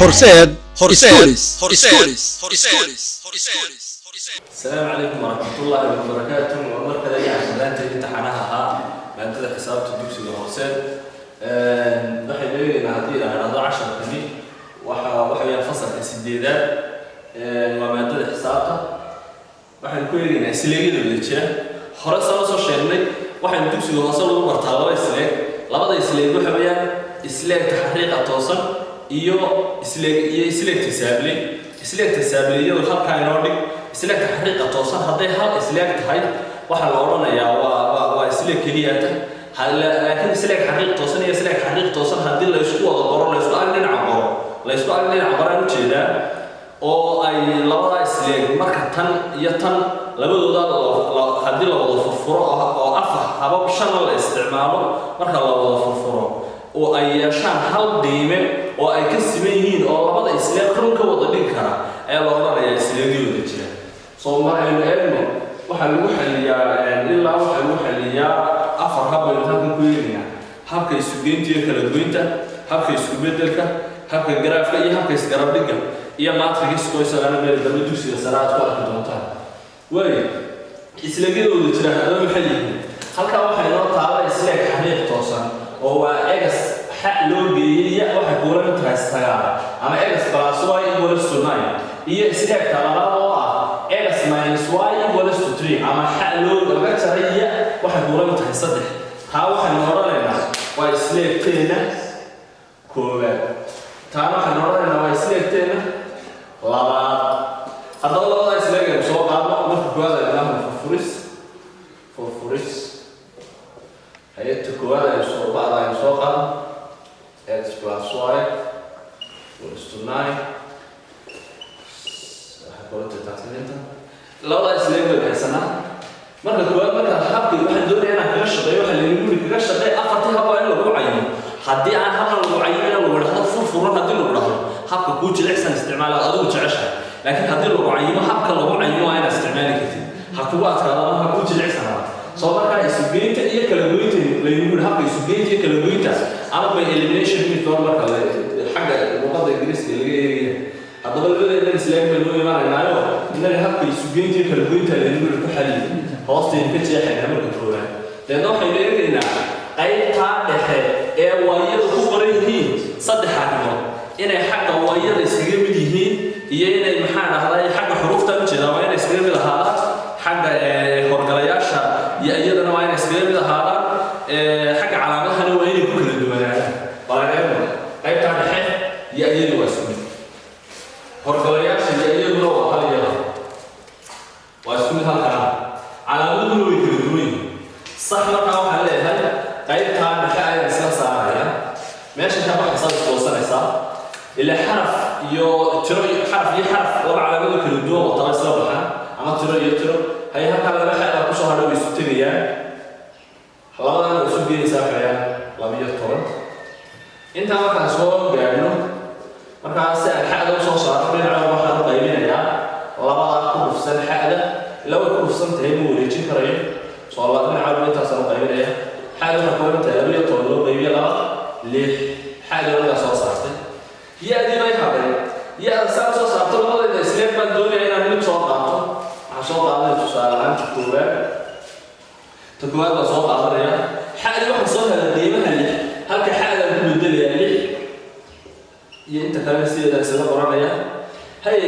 Horseed Schools. Asalaamu calaykum waraxmatullaahi wabarakaatu. Waa mar kale iyo casharaanteedii imtixaanaha ahaa maadada xisaabta dugsiga hoose. Waxaynu eegaynaa, haddii la idhaahdo, casharkani waxa weeyaan fasalka sideedaad, waa maadada xisaabta. Waxaynu ku eegaynaa isleegyada wada jira. Hore sala soo sheegnay, waxaynu dugsiga hoose lagu bartaa laba isleeg. Labada isleeg waxa weeyaan isleegta xariiqa toosan iyo isleeg iyo isleegta saabley. Isleegta saabley iyadu halkaa inoo dhig. Isleegta xariiqa toosan hadday hal isleeg tahay, waxaa la odhanayaa waa isleeg keliyata. Laakiin isleeg xariiq toosan iyo isleeg xariiq toosan haddii la isku wada qoro, la isku ag dhinaca qoro, la isku ag dhinaca qoraan ujeedaa, oo ay labada isleeg marka tan iyo tan labadooda haddii la wada furfuro oo afar habab shanna la isticmaalo, marka la wada furfuro oo ay yeeshaan hal qiime oo ay ka siman yihiin oo labada isleeg run ka wada dhigi kara, ayaa la odhanayaa isleegyooda jira. Soo maraynu eegno. Waxaa lagu xaliyaa ilaa waxaa lagu xaliyaa afar hab baynu halkan ku eegaynaa: habka isugeynta iyo kala goynta, habka isku beddelka, habka garaafka iyo habka isgarabdhigga, iyo matrix oo isagana meel dambe dugsiga sare aad ku arki doontaan. Waayo, isleegyadooda jira haddaba maxay yihiin? Halkaa waxaa inoo taala isleeg xariiq toosan oo waa x xa loo geeyey ya waxay kuula mid tahay 9, ama x plus y equals to 9, iyo isleegta labaad oo ah x minus y equals to 3, ama xa loo laga jaray ya waxay kuula mid tahay 3. Taa waxaynu odhanaynaa waa isleegteena koowaad, taana waxaynu odhanaynaa waa isleegteena labaad. Haddaba labada isleeg aynu soo qaadno. Marka koowaad aynu idhaahno furfuris. Furfuris hay-adta koowaad aynu soo ba'da aynu soo qaadno: x plus y equals to 9. Waxay kula tahay labada isleeg baynu haysanaa. Marka koowaad, marka habka waxaan doonayaa inaan kaga shaqeeyo, waxaa laynagu yidhi kaga shaqeey afartii hab waa in lagu cayimo. Haddii aan habna lagu cayimina, lagu dhahdo furfuran, haddii lagu dhahdo habka kuu jilicsan isticmaal aad adigu jeceshahay. Laakiin haddii lagu cayimo, habka lagu cayimo waa inaad isticmaali kartid, ha kugu adkaado ama ha kuu jilicsanaado. Soo markaa isugeynta iyo kala goynta laynagu yidhi, habka isugeynta iyo kala goynta ama by elimination method marka xagga luqadda Ingiriiska laga eegaya. Haddaba labadeena isleeg baynu u imanaynaayo. Innaga habka isugeynta iyo kala goynta laynagu yidhi ku xaliyo, hoostaynu ka jeexaynaa marka koowaad. Deedna waxaynu eegaynaa qaybtaa dhexe ee waayada ku qoran yihiin saddex arrimood: inay xagga waayada iskaga mid yihiin iyo inay, maxaa dhahday, xagga xuruufta ujeedaa, waa inay iskaga mid ahaadaan, xagga horgalayaasha iyo iyadana waa inay iskaga mid ahaadaan, xagga calaamadahana waa inay ku kala duwanaadaan. Balan eegno qaybtaa dhexe. Iyo iyadu waa isku mid, horgalayaasha iyo iyaduna waa hal, iyada waa isku mid halkaa, calaamaduna way kala duwan yihiin. Sax, markaa waxaan leeyahay qaybtaa dhexe ayaan isla saaraya. Meesha ka baxaysaa isgoosanaysaa, ilaa xaraf iyo tiro iyo xaraf iyo xaraf laba calaamado kala duwan oo taba isla baxaan, ama tiro iyo tiro. Hay, halkaa laba xeelaa kusoo hadhay, way isu tegayaan. Labadana way isu geynaysaa, waxayaan 12. Intaa markaan soo gaadhno, markaa si aan xa'da usoo saarno, dhinaca waxaan u qaybinayaa labadaa ku dhufsan xa'da. Ilaa way ku dhufsan tahay, ma wareejin karayo. Soo dhinaca walba intaasaan u qaybinaya. Xa'da waxay kooban tahay 12 loo qaybiyo laba, 6. Xa'da markaa soo saartay, ya-dii bay hadhay. Ya-da saa soo saarto, labadayda isleeg baan doonaya inaan mid soo qaato. Waxaan soo qaadanaya tusaale ahaan ta koowaad. Ta koowaad baan soo qaadanaya. Xa'dii waxaan soo helay qiimaha 6. Halka xa'daan ku bedelayaa 6, iyo inta kalena sideeda isaga qoranaya. Hay,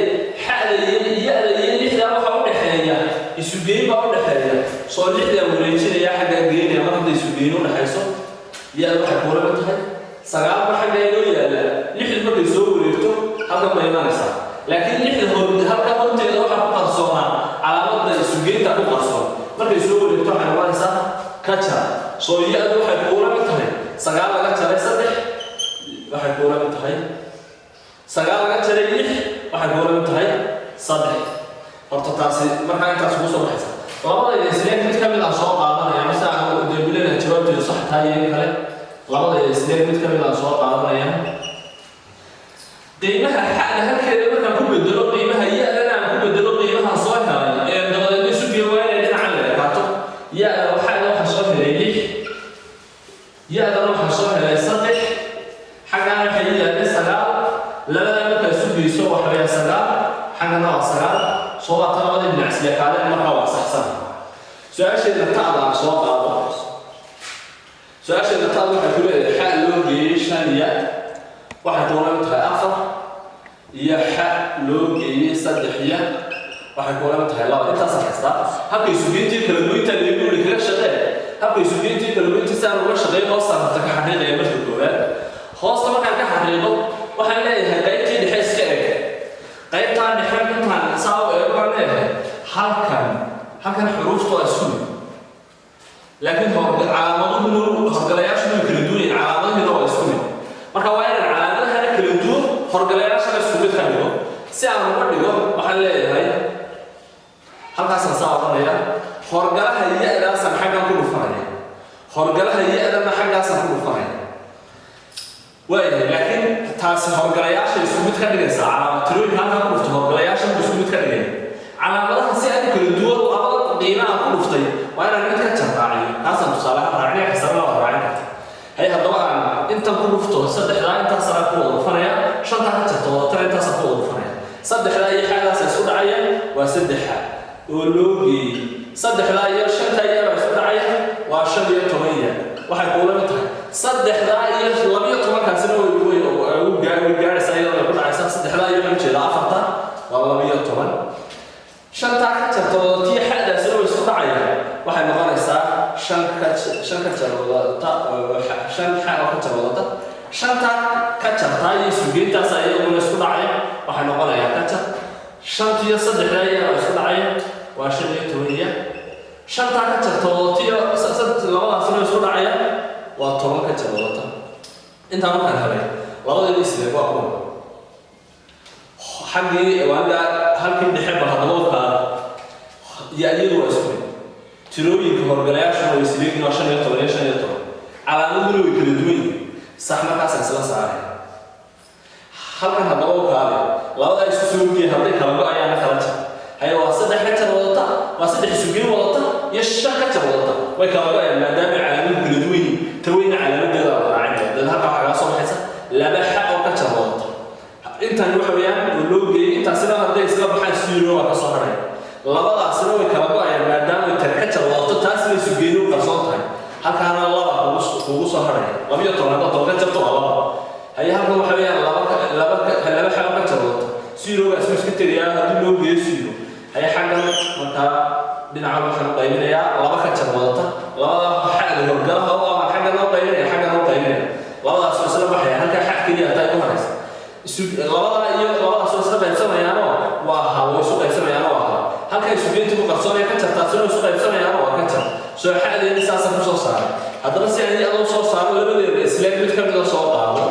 xa'da iyo ya-da iyo lixdaa waxaa u dhexeeya isugeyn baa u dhexeeya. Soo lixdaa wareejinaya, xaggaa geynaya. Mar hadday isugeyn u dhexayso, ya-da waxay kuula mid tahay 9 ba xagga inoo yaalla. Lixdu markay soo wareegto, halkan bay imanaysaa. Laakiin lixda hor halka horteeda waxaa ku qarsoonaa calaamadda isugeynta ku qarsoon. Markay soo wareegto, waxay noqonaysaa ka jar. Soo ya-du waxay kuula mid tahay 9 laga jaray 3, waxay kuula mid tahay 9 laga jaray 6, waxay kuula mid tahay 3. Horta taasi markaa intaas kugu soo baxaysa. Labada isleeg mid ka mid ah soo qaadanaya, mase aan debilana jawaabteedu sax tahay iyo in kale. Labada isleeg mid ka mid ah soo qaadanaya. Qiimaha xa'da halkeeda markaan ku bedelo, qiimaha ya-dana aan ku bedelo, qiimaha soo helay ee dabadeedna isu geeyo waa inay dhinacan la ekaato. Ya-da, xa'da waxaa soo helay 6. Ya-dan waxaan soo helay saddex, xaggana waxay ii yaalay sagaal. Labadaa markaa isu geyso waxa weeyaa sagaal, xaggana waa sagaal. Soo waata labadii dhinac isleekaadeen, markaa waa saxsan. Su-aasheeda ta'da aan soo qaado. Su-aasheeda ta'da waxay ku leedahay xa loo geeyey shan ya waxay kuula mid tahay afar, iyo xa loo geeyey saddex ya waxay kuula mid tahay laba. Intaasaan haystaa. Habka isugeyntii kala goynta lagu yidhi kaga shaqee. Habka isugeyntii kala goynta si aan uga shaqeeyo, hoostaan horta ka xaqiiqaya. Marka koowaad hoosta markaan ka xaqiiqo, waxaan leeyahay qaybtii dhexe iska eg. Qaybtaan dhexe intaan saa u eego, baan leeyahay halkan xuruuftu waa isku mid, laakiin calaamaduhu, horgalayaashu way kala duwan yihiin, calaamadihiina waa isku mid. Marka waa inaan calaamadahana kala duwan, horgalayaashana isku mid ka dhigo. Si aan uga dhigo, waxaan leeyahay halkaasaan saa odhanaya: horgalaha ya-daasaan xaggan ku dhufanaya, horgalaha ya-dana xaggaasaan ku dhufanaya. Waayahay, laakiin taasi horgalayaasha isku mid ka dhigaysaa. Calaamad tirooyinka halkan ku dhufto horgalayaasha buu isku mid ka dhigaya. Calaamadaha si aan kala duwan, labada qiimaha ku dhuftay waa inaan mid ka jar raaciyo. Kaasaan tusaalaha raacinaya, kasarna waa raacin karta. Hay, haddaba aan intan ku dhufto saddexdaa, intaasana ku wada dhufanaya. Shantaa ka jarto wadatana intaasaan ku wada dhufanaya. Saddexdaa iyo xaadaasa isku dhacaya, waa saddexa oo loo geeyey saddexdaa iyo shantaa iyo baa isku dhacaya, waa 15 ya. Waxay kuula mid tahay saddexdaa iyo 12-kaasina way gaadhaysaa, iyadoo way ku dhacaysaa. Saddexdaa iyo waxaan ujeedaa afarta, waa 12. Shantaa ka jarta wadatii xadaasina way isku dhacayaan, waxay noqonaysaa shan ka jar wadata, shan xa oo ka jar wadata. Shantaa ka jartaa iyo isugeyntaas iyaguna isku dhacaya, waxay noqonayaa ka jar shantiyo saddexdaa iyaga isku dhacaya, waa 15 ya. Shantaa ka jarta wadatiyo labadaasina isku dhacaya, waa 10 ka jar wadata. Intaa markaan helay, labadeeda isleeg waa kuwa xaggii waaniga halkii dhexe. Bal haddaba u kaada iyo iyadu waa isku mid, tirooyinka horgalayaashuna way isleegin, waa 15 iyo 15, calaamaduna way kala duwan yihiin. Sax, markaasaan isla saaray. Halkan haddaba u kaade, labadaa isu soo geey, hadday kala go-ayaana kala jar. Haye, waa saddex ka jar wadata, waa saddex isugeyn wadata iyo shan ka jar wadata, way kala go-ayaan maadaama calaamaduhu kala duwan yihiin. Taweyna calaamadeeda la raacinaya. Dad halkaa waxaa kaga soo baxaysa laba xa oo ka jar wadata. Intan waxa weeyaan oo loo geeyey intaasina hadday isla baxaan zero waa ka soo hadhaya. Labadaasina way kala go-ayaan maadaama tan ka jar wadato, taasina isugeeni u qarsoon tahay. Halkaana laba kugu soo hadhaya, 12 haddaad 10 ka jarto waa laba. Haye, halkan waxa weeyaan laba xa oo ka jar wadata, zerogaas wuu iska tegayaa haddii loo geeyo zero. Haye, xaggan markaa dhinaca waxaan u qaybinayaa laba ka jar wadata. Labada xagga horgalaha oo aan xaggan u qaybinaya, xaggan u qaybinaya, labadaas oo isla baxaya, halkaa xag keliya hataa igu haraysa. Labadaa iyo labadaas oo isla qaybsamayaanoo waa hal, way isu qaybsamayaanoo waa hal. Halka isugeynta ku qarsoonaya ka jartaasina isu qaybsamayaanoo waa ka jar. Soo xadeedi saasaan kusoo saaray. Haddaba si aan iyadoo soo saaro, labadeeda isleeg mid ka mida soo qaado.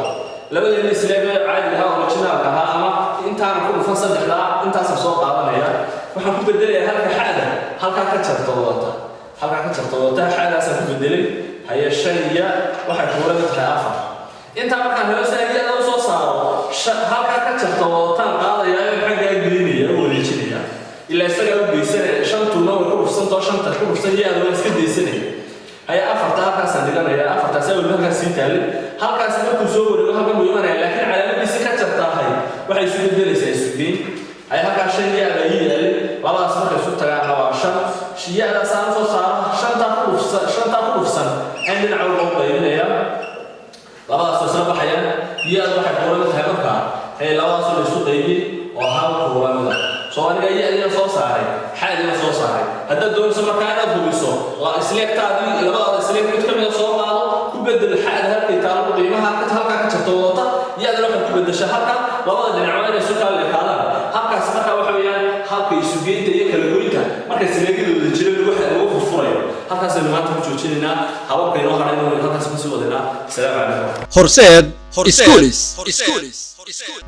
Labadeeda isleeg ee caadiga ahaa, originalka ahaa, ama intaana ku dhufan saddexdaa, intaasaan soo qaadanaya. Waxaan ku bedelayaa halka xada, halkaa ka jarta wadata, halkaa ka jarta wadata, xadaasaan ku bedelay. Haye, shan iya waxay kuula mid tahay afar. Intaa markaan helo, si aan iyada usoo saaro, halkaa ka jarta wadataan qaadaya, xaggaa gelinaya oo wareejinaya, ilaa isagaa u geysanaya. Shantuna way ku dhufsantao, shanta ku dhufsan ya-da waa iska daysanaya. Haye, afarta halkaasaan dhiganaya. Afartaas awel halkaas sii taalay, halkaas markuu soo wareego halkan buu imanaya, laakiin calaamadiisi ka jartaahay waxay isu bedelaysaa isugeyn. Haye, halkaa shan ya-da ii yaalay, labadaas markay isu tagaanna waa shan. Ya-daas aan soo saaro, shantaa ku dhufsan ayaan dhinaca walba u qaybinaya. Labadaas oo isla baxayaan, ya-du waxay kuula mid tahay markaa, haye, labadaasoo la isu qaybiyey oo hal kuula mida. Soo aniga ya-diina soo saaray, xadiina soo saaray. Haddaad doonayso markaa inaad hubiso isleegtaadii, labadaada isleeg mid ka mida soo qaado, ku bedel xada halkay taalo qiimaha halkaa ka jarto wadata, ya-dana waxaad ku bedeshaa halka. Labada dhinac waa inay isu kala leekaadaan. Halkaas markaa waxa weeyaan halka isugeynta iyo kala goynta marka isleegyadooda jira lagu furfurayo. Halkaasaynu maanta ku joojinaynaa. Hababka inoo hadhayna waynu halkaas kusii wadaynaa. Asalaamu calaykum. Horseed Schools.